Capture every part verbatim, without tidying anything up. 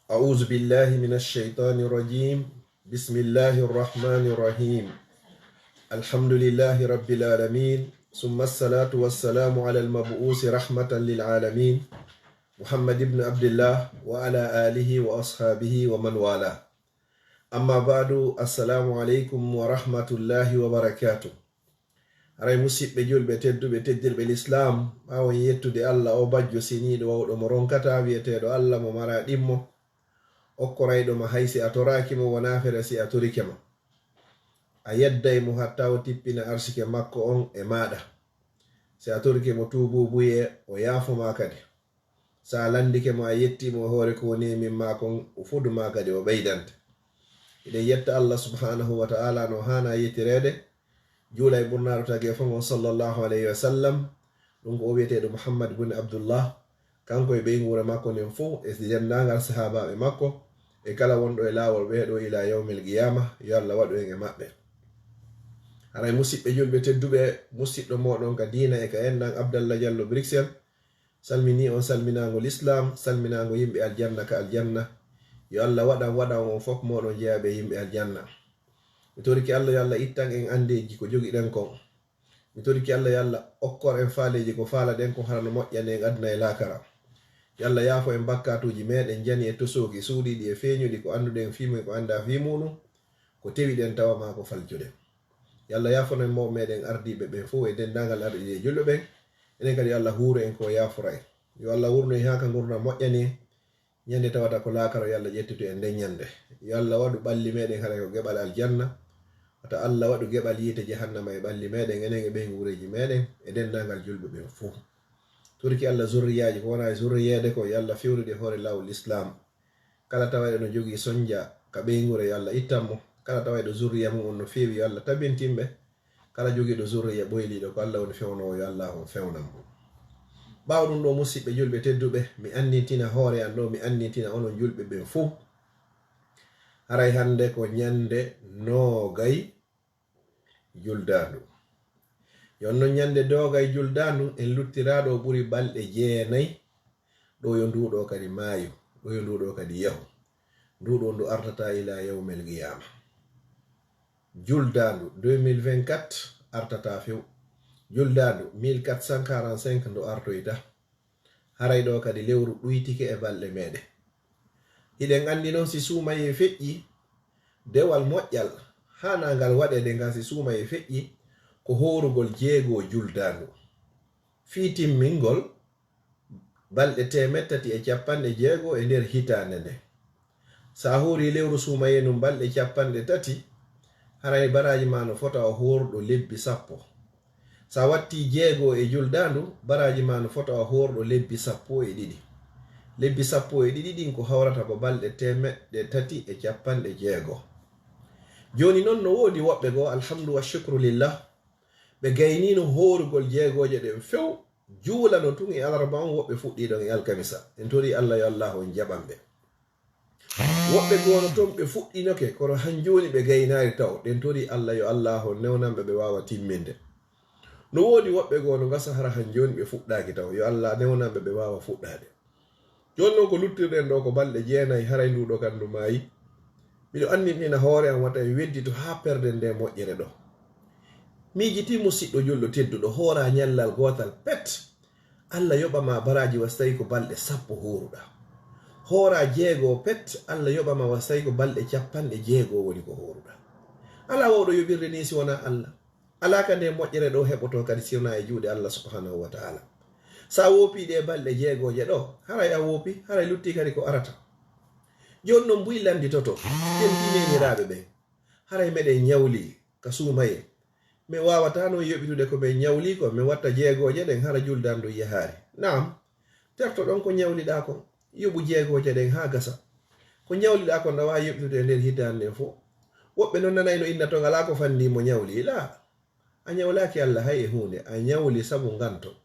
أعوذ بالله من الشيطان الرجيم. بسم الله الرحمن الرحيم. الحمد لله رب العالمين، ثم الصلاة والسلام على المبعوث رحمة للعالمين، محمد بن عبد الله، وعلى آله وأصحابه ومن والاه. أما بعد، السلام عليكم ورحمة الله وبركاته. Haray, musiɓɓe julɓe tedduɓe, teddirɓe Lislaam, ɓaawo en yettude Allah, o bajjo seniiɗo wawɗo mo ronkataa, wi'eteeɗo Allah mo maraa ɗimmo, okkorayɗo ma hay si a toraaki mo, wonaa feere si a torike mo. A yedday mo hatta o tippina arsike makko on e maaɗa. Si a torike mo tuubuubuyee, o yaafo ma kadi. Si a lanndike mo, a yetti mo e hoore ko woni e min maa kon, o fodu ma kadi, o ɓeydante. Eɗen yetta Allah subhanahu wa ta'ala no haana yettireede, juula e ɓurnaaɗo tagee fof on, sallallahu alayhi wa sallam. Ɗum ko o wi'eteeɗo Muhammad bun Abdullah, kanko e ɓeynguure makko nden fof, e denndaangal sahaabaaɓe makko, e kala wonɗo e laawol ɓee ɗoo ila yawmil qiyaama, yo Allah waɗu en e maɓɓe. Haray, musiɓɓe julɓe tedduɓe, musiɗɗo mooɗon ka diina e ka enɗan, Abdallah Jallo Bruxelles, salminii on salminaango Lislaam, salminaango yimɓe aljanna ka aljanna. Yo Allah waɗan, waɗan on fof mooɗon jeyaaɓe yimɓe aljanna. Mi torike Allah, yo Allah ittan en anndeeji ko jogiɗen kon. Mi torike Allah, yo Allah okkor en faaleeji ko faalaɗen kon, hara no moƴƴani en aduna e laakara. Yo Allah yaafo en bakkaatuuji meeɗen, jani e tosooki, suuɗiiɗi e feeñuɗi, ko annduɗen fii mum e ko anndaa fii muuɗum, ko tewiɗen tawa maa ko faljuɗen. Yo Allah yaafano en mawɓe meeɗen ardiiɓe ɓen fof e denndaangal ardiiɓe e julɓe ɓen. Enen kadi, yo Allah huuro en ko yaafora en. Yo Allah wurno en haa ka ngurndan moƴƴani en. Ñande tawata ko laakara, yo Allah ƴettitu en nden ñande. Yo Allah waɗu ɓalli meeɗen haray ko geɓal aljanna. Wata Allah waɗu geɓal yiite jahannama e ɓalli meeɗen, enen e ɓeynguureeji meeɗen, e denndaangal julɓe ɓen fof. Torike Allah zurriyaaji ko wona e zurriyeede ko, yo Allah fewnude hoore laawol Lislaam. Kala tawayɗo no jogii sonja ka ɓeynguure, yo Allah ittan mo. Kala tawayɗo zurriya mum on no feewi, yo Allah tabintin ɓe. Kala jogiiɗo zurriya ɓoyliiɗo, ko Allah woni fewnoowo, yo Allah on fewnan mo. Ɓaawo ɗum ɗo, musiɓɓe julɓe tedduɓe, mi anndintina hoore an ɗo, mi anndintina onon julɓe ɓen fof. Haray hannde ko ñande noogay juldaandu. Yo non ñande noogay juldaandu, en luttiraa ɗo ɓuri balɗe jeenay. Ɗo yo ndu ɗo kadi maayu, ɗo yo ndu ɗo kadi yahu. Ndu ɗo ndu artata ila yawmel qiyaama. Juldaandu deux mille vingt-quatre artata few. Juldaandu mille quatre cent quarante-cinq ndu artoyta. Haray ɗo kadi lewru ɗuytike e balɗe meeɗen. Hiɗen anndi non, si suumayee feƴƴi, dewal moƴƴal haanaa ngal waɗeede ngal, si suumayee feƴƴi, ko hoorugol jeego juldaandu. Fii timmingol balɗe teemeɗɗe tati e capanɗe jeego e nder hitaande nde. Sa hoori lewru suumayee ndun balɗe capanɗe tati, haray baraaji ma no fota o hoorɗo lebbi sappo. Sa watti jeego e juldaandu, baraaji ma no fota o hoorɗo lebbi sappo e ɗiɗi. Lebbi sappo e ɗiɗi ɗin ko hawrata ko balɗe teemeɗɗe tati e capanɗe jeego. Jooni non, no woodi woɓɓe goo, alhamdu wa shukru lillah, ɓe gayniino hoorugol jeegooje ɗen few, juulano tun e alarba on, woɓɓe fuɗɗii ɗon e alkamisa. En torii Allah yo Allah on jaɓan ɓe. Woɓɓe goo no ton ɓe fuɗɗinoke, kono han jooni ɓe gaynaali taw. Ɗen torii Allah yo Allah on newnan ɓe, ɓe waawa timminde. No woodi woɓɓe goo no ngasa hara han jooni ɓe fuɗɗaaki taw. Yo Allah newnan ɓe, ɓe waawa fuɗɗaade. Jooni non ko luttirɗen ɗo ko balɗe jeenay, haray ndu ɗo kan ndu maayi. Miɗo anndinɗina hoore am wata en weddito haa perden nde moƴƴere ɗo. Miijiti musiɗɗo julɗo tedduɗo, hoora ñallal gootal pet, Allah yoɓa ma baraaji wa si tawi ko balɗe sappo hooruɗaa. Hoora jeego pet, Allah yoɓa ma wa si tawi ko balɗe capanɗe jeego woni ko hooruɗaa. Alaa wawɗo yoɓirde ni si wonaa Allah. Alaa ka nde moƴƴere ɗo heɓotoo kadi si wonaa e juuɗe Allah subhanahu wa ta'ala. Sa woopii ɗe balɗe jeegooje ɗo, haray a woopii, haray luttii kadi ko arata. Jooni non buy lannditoto, ken tineniraaɓe ɓen. Haray meɗen ñawli ka suumayee. Mi waawataa non yoɓitude ko min ñawli kon, mi watta jeegooje ɗen, hara juldaandu yahaali. Naam, tertoɗon ko ñawliɗaa kon, yoɓu jeegooje ɗen haa gasa. Ko ñawliɗaa kon, ɗa waawi yoɓitude e nder hitaande nden fow. Woɓɓe non nanay no inna ton alaa ko fanndii mo ñawli. Laa, a ñawlaaki Allah hay e huunde, a ñawli sabu nganto.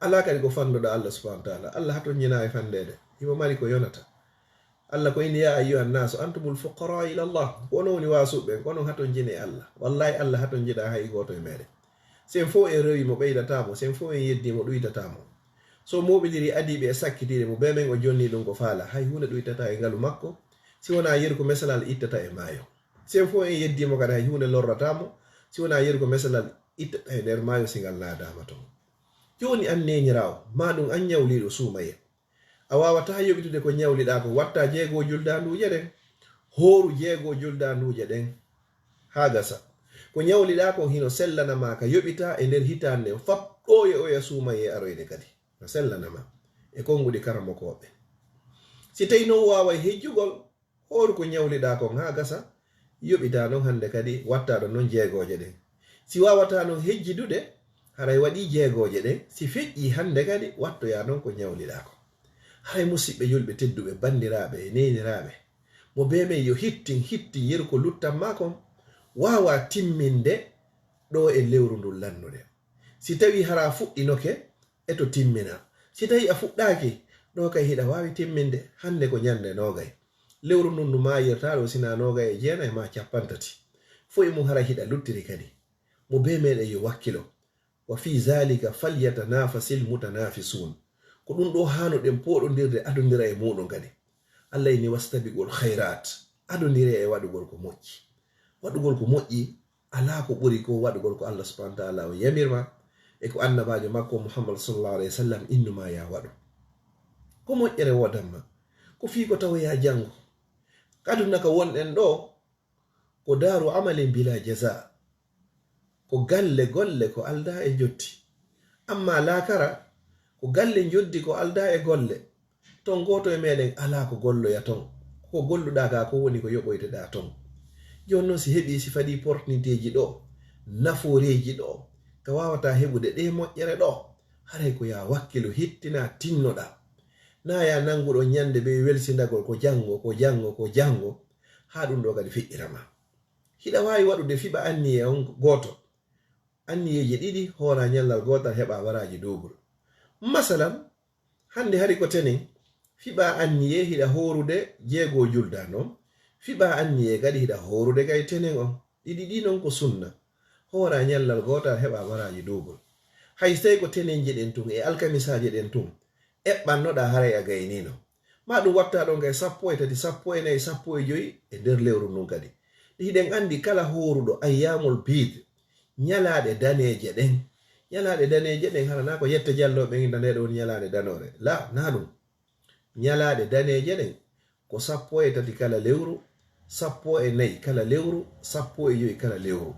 Alaa kadi ko fanndoɗaa Allah subhanahu wa ta'ala. Allah hatonjinaa e fanndeede. Himo mari ko yonata. Allah ko inni, "Ya ayyuhan nasu, antumul fuqara ila Allah." Ko onon woni waasuɓe ɓen, ko onon hatonjini e Allah. Wallahi, Allah hatonjinaa hay gooto e meeɗen. Si en fow en rewii mo, ɓeydataa mo. Si en fow en yeddii mo, ɗuytataa mo. So mooɓindirii adiiɓe e sakkitiiɓe mo, bee men o jonni ɗum ko faala, hay huunde ɗuytata e ngalu makko, si wonaa yeru ko mesalal ittata e maayo. Si en fof en yeddii mo kadi, hay huunde lorrataa mo, si wonaa yeru ko mesalal ittata e nder maayo si ngal naadaama toon. Jooni an neeniraawo, maa ɗum an ñawliiɗo suumayee. A waawataa yoɓitude ko ñawliɗaa ko, watta jeego juldaanduuje ɗen, hooru jeego juldaanduuje ɗen, haa gasa. Ko ñawliɗaa kon hino sellana maa ka yoɓitaa e nder hitaande nden fap, ɗo e oya suumayee aroyde kadi. No sellana maa e konnguɗi karamokooɓe. Si tawii non waaway hejjugol, hooru ko ñawliɗaa kon haa gasa, yoɓitaa non hannde kadi, watta ɗon non jeegooje ɗen. Si waawataa non hejjidude, haray waɗii jeegooje ɗen, si feƴƴii hannde kadi, wattoyaa non ko ñawliɗaa kon. Haray musiɓɓe julɓe tedduɓe, banndiraaɓe e neeniraaɓe, mo bee men yo hittin, hittin yeru ko luttan maa kon, waawaa timminde ɗo e lewru ndun lannude. Si tawii hara fuɗɗinoke, e to timmina. Si tawii a fuɗɗaaki, ɗo kay hiɗa waawi timminde, hannde ko ñannde noogay. Lewru ndun ndu maayirtaa ɗo, si naa noogay e jeenay maa cappanɗe tati. Fof e mum haray hiɗa luttiri kadi. Mo bee meɗen yo wakkilo. Wa fii zaalika falyatanafasil mutanafisuun. Ko ɗum ɗo haanuɗen pooɗondirde, adondira e muuɗum kadi. Allah inni, "Wastabiqul khayraat." Adondire e waɗugol ko moƴƴi. Waɗugol ko moƴƴi, alaa ko ɓuri ko waɗugol ko Allah subhanahu wa ta'ala o yamir ma, e ko annabaajo makko Muhammad sallallahu alayhi wa sallam innu ma ya waɗu. Ko moƴƴere woodan ma. Ko fii ko tawoyaa janngo. Aduna ka wonɗen ɗo, ko daaru amalin bila jaza. Ko galle golle ko aldaa e njotti. Amma laakara, ko galle njoddi ko aldaa e golle. Ton gooto e meɗen alaa ko golloya ton. Ko golluɗaa ka ko woni ko yoɓoyteɗaa ton. Jooni non si heɓii, si fadii portinitéeji ɗo, nafooreeji ɗo, ka waawataa heɓude ɗe moƴƴere ɗo, haray ko yaa wakkilu, hittinaa, tinnoɗaa. Naa yaa nannguɗo ñannde ɓe welsindagol ko janngo, ko janngo, ko janngo, haa ɗum ɗo kadi feƴƴira ma. Hiɗa waawi waɗude fiɓa anniye on gooto. Anniyeeji ɗiɗi hoora ñallal gootal heɓa baraaji double. Masalan, hannde hari ko tenen, fiɓa anniye hiɗa hoorude jeego julda non, fiɓa anniye kadi hiɗa hoorude kay tenen on. Ɗiɗi ɗi non ko sunna. Hoora ñallal gootal heɓa baraaji double. Hay so tawi ko tenenje ɗen tun e alkamisaaje ɗen tun eɓɓannoɗaa, haray a gaynino. Ma ɗum watta ɗon kay sappo e tati, sappo e nayi, sappo e joyi e nder lewru ndun kadi. Hiɗen anndi kala hooruɗo ayyaamul biid, ñalaaɗe daneeje ɗen. Ñalaaɗe daneeje ɗen, hara naa ko yette jallooɓe inda nde ɗon ñalaande danoore. La, naa ɗum. Ñalaaɗe daneeje ɗen ko sappo e tati kala lewru, sappo e nayi kala lewru, sappo e joyi kala lewru.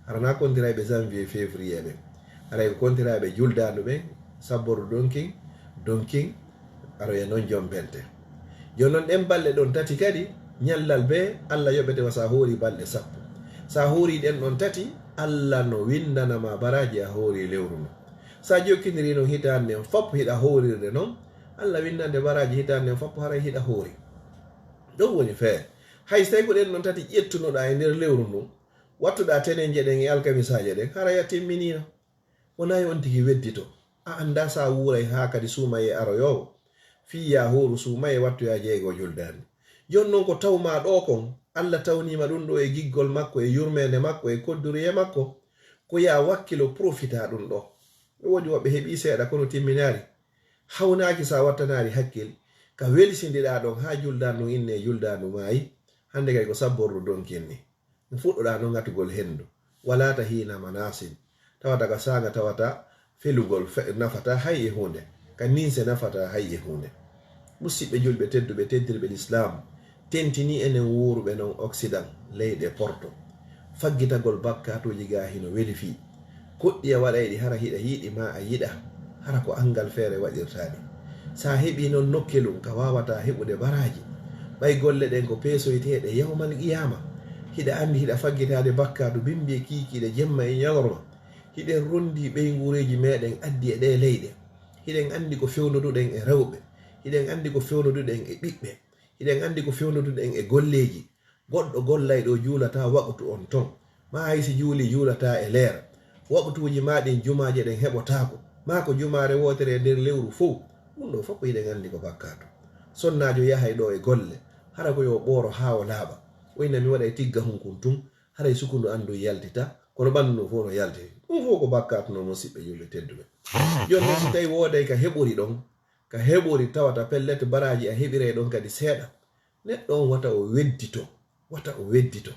Hara naa kontirayɓe janvier, février ɓen. Haray ko kontirayɓe juldaandu ɓen, sabbordu donkin, donkin, aroya non jombente. Jooni non ɗen balɗe ɗon tati kadi, ñallal bee, Allah yoɓete wa sa hoori balɗe sappo. Sa hoori ɗen ɗon tati, Allah no windana ma baraaji a hoori lewru ndun. Sa jokkindiri non hitaande nden fop hiɗa hoorirde non, Allah windante baraaji hitaande nden fop haray hiɗa hoori. Ɗon woni feere. Hay so tawi ko ɗen ɗon tati ƴettunoɗaa e nder lewru ndun, wattuɗaa tenenje ɗen e alkamisaaje ɗen, haray a timminino. Wonaa yo on tigi weddito. A anndaa sa wuuray haa kadi suumayee aroyoowo. Fii yaa hooru suumayee wattoyaa jeego juldaandi. Jooni non ko tawmaa ɗoo kon, Allah tawniima ɗum ɗoo e giggol makko, e yurmeende makko, e kodduriye makko. Ko yaa wakkilo, profitaa ɗum ɗoo. No woodi woɓɓe heɓii seeɗa kono timminaali. Hawnaaki sa wattanaali hakkil. Ka welsindiɗaa ɗon haa juldaandu innee juldaandu maayi. Hannde kay ko sabbordu donkin ni. Fuɗɗoɗaa non ŋatugol henndu. Walaata hiina manaasin. Tawata ka saanga tawata felugol fe-, nafataa hay e huunde. Ka ninse nafataa hay e huunde. Musiɓɓe julɓe tedduɓe, teddirɓe Lislaam, tentinii enen wuuruɓe non Occident, leyɗe Porto. Faggitagol bakkaatuuji gaa hino weli fii. Koɗɗi a waɗay ɗi hara hiɗa yiɗi maa a yiɗa, hara ko anngal feere waɗirtaa ɗi. Sa heɓii non nokkelun ka waawataa heɓude baraaji, ɓay golle ɗen ko peesoyteeɗe yawmal qiyaama, hiɗa anndi hiɗa faggitaade bakkaatu bimbi e kiikiiɗe jemma e ñalorma. Hiɗen ronndii ɓeynguureeji meɗen addi e ɗee leyɗe. Hiɗen anndi ko fewnoduɗen e rewɓe. Hiɗen anndi ko fewnoduɗen e ɓiɓɓe. Hiɗen anndi ko fewnoduɗen e golleeji. Goɗɗo gollayɗo juulataa waqtu on ton. Maa hay si juulii juulataa e leer. Waqtuuji maa ɗin jumaaje ɗen heɓotaako. Maa ko jumaare wootere e nder lewru fow. Ɗum ɗoo fof hiɗen anndi ko bakkaatu. Sonnaajo yahay ɗoo e golle. Hara ko yo ɓooro haa o laaɓa. O ina mi waɗa e tigga hun kun tun. Haray sukundu an ndun yaltita. Kono ɓanndu ndun fof no yaltiri. Ɗum fof ko bakkaatu no musiɓɓe julɓe tedduɓe. Jooni noon si tawi wooday ka heɓori ɗon, ka heɓori tawata pellet baraaji a heɓiray ɗon kadi seeɗa, neɗɗo on wata o weddito, wata o weddito.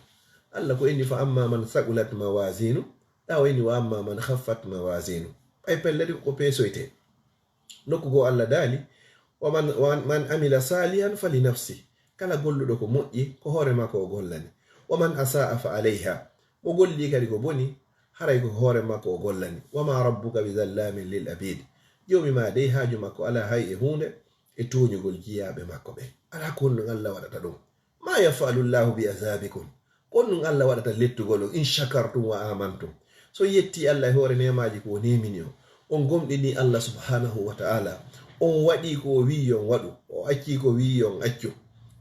Allah ko inni fa amma man saqulat mawazinu, ɗa o inni wa amma man khaffat mawazinu. Ɓay pellet ko ko peesoyte. Nokku goo Allah daali, wa man, wa man amila salihan fali nafsi. Kala golluɗo ko moƴƴi, ko hoore makko o gollani. Wa man asaa fa alayha. Mo golli kadi ko boni, haray ko hoore makko o gollani. Wa ma rabbuka bi zallamin lil abid. Joomi ma dey haaju makko alaa hay e huunde e tooñugol jiyaaɓe makko ɓe. Alaa ko honɗum Allah waɗata ɗum. Ma yafalu llahu bi azabikum. Ko honɗum Allah waɗata lettugol on in shakartum wa amantum. So yetti Allah e hoore neemaaji ko o neemini on. On gomɗini Allah subhanahu wa ta'ala. On waɗi ko o wi'i on waɗu. O acci ko wi'i on accu.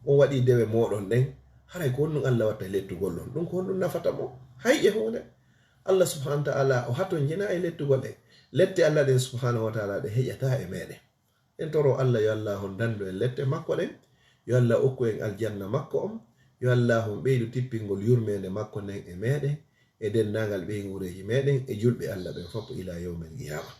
On waɗi dewe mooɗon ɗen. Haray ko honɗum Allah watta lettugol on. Ɗum ko honɗum nafata mo? Hay e huunde. Allah subhanahu wa ta'ala o hatonjina e lettugol en. Lette Allah ɗen subhanahu wa ta'ala ɗe heƴata e meɗen. En toro Allah yo Allah on dandu en lette makko ɗen. Yo Allah okku en aljanna makko on. Yo Allah on ɓeydu tippingol yurmeende makko nden e meɗen, e denndaangal ɓeynguureeji meɗen, e julɓe Allah ɓen fof ila yawmil qiyama.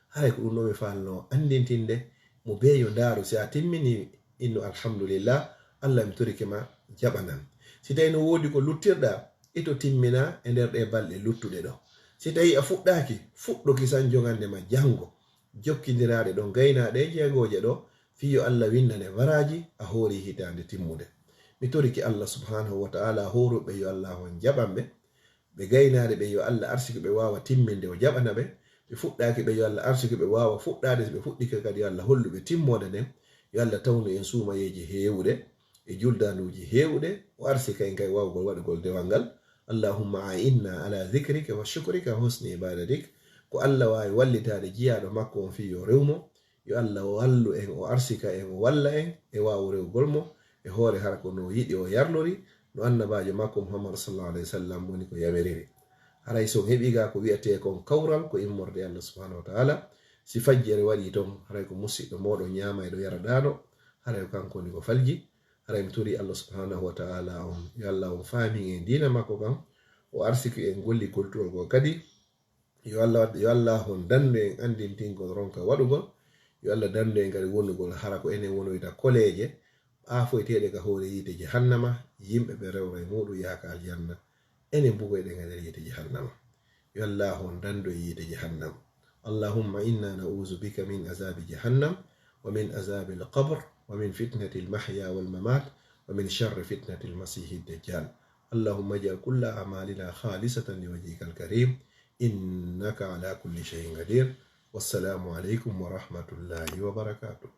Haray ko ɗum ɗo mi faalno anndintinde mo bee yo ndaaru. Si a timmini innu alhamdulillah, Allah mi torike ma jaɓanam. Si tawi no woodi ko luttirɗa, ito timmina e nder ɗe balɗe luttuɗe ɗo. Si tawi a fuɗɗaaki, fuɗɗo kisan jogande ma janngo. Jokkindiraɗe ɗon gaynaaɗe jeegooje ɗo, fii yo Allah winnane baraaji a hoori hitaande timmude. Mi torike Allah subhanahu wa ta'ala hooruɓe yo Allah on jaɓan ɓe. Ɓe gaynaade ɓe yo Allah arsike ɓe waawa timminde o jaɓana ɓe. Ɓe fuɗɗaaki ɓe yo Allah arsike ɓe waawa fuɗɗaade, si ɓe fuɗɗike kadi yo Allah hollu ɓe timmoode nden. Yo Allah tawnu en suumayeeje heewuɗe e juldaanduuji heewuɗe, o arsika en kay waawgol waɗugol dewal ngal. Allahumma a'inna ala dhikrika wa shukrika wa husni ibadatik. Ko Allah waawi wallitaade jiyaaɗo makko on fii yo rew mo. Yo Allah o wallu en, o arsika en, o walla en e waawu rewgol mo e hoore hara ko no yiɗi o yarlori, no annabaajo makko Muhammad sallallahu alaihi wasallam woni ko yamiriri. Haray si on heɓii ga ko wi'etee kon kawral ko immorde Allah subhanahu wa ta'ala, si fajjere waɗii ton, haray ko musiɗɗo mooɗon ñaamayɗo yaraɗaano, haray ko kanko woni ko falji. Haray mi torii Allah subhanahu wa ta'ala on, yo Allah on faamin en diina makko kan, o arsiki en golli goltugol ko kadi, yo Allah, yo Allah on dandu en anndintingol ronka waɗugol, yo Allah dandu en kadi wonugol hara ko enen wonoyta koleeje, ɓaafoyteeɗe ka hoore yiite jahannama, yimɓe ɓe rewra e muuɗum yaha ka aljanna, enen bugoyɗen e nder yiite jahannama. Yo Allah on dandu e yiite jahannama. Allahumma inna na'uzu bika min azabi jahannam wa min azabi al-qabr wa min fitnati al-mahya wal mamat wa min sharri fitnati al-masihi ad-dajjal. Allahumma ij'al kulla a'malina khalisatan liwajhika al-karim. Innaka ala kulli shay'in qadir. Wassalamu alaikum wa rahmatullahi wa barakatuh.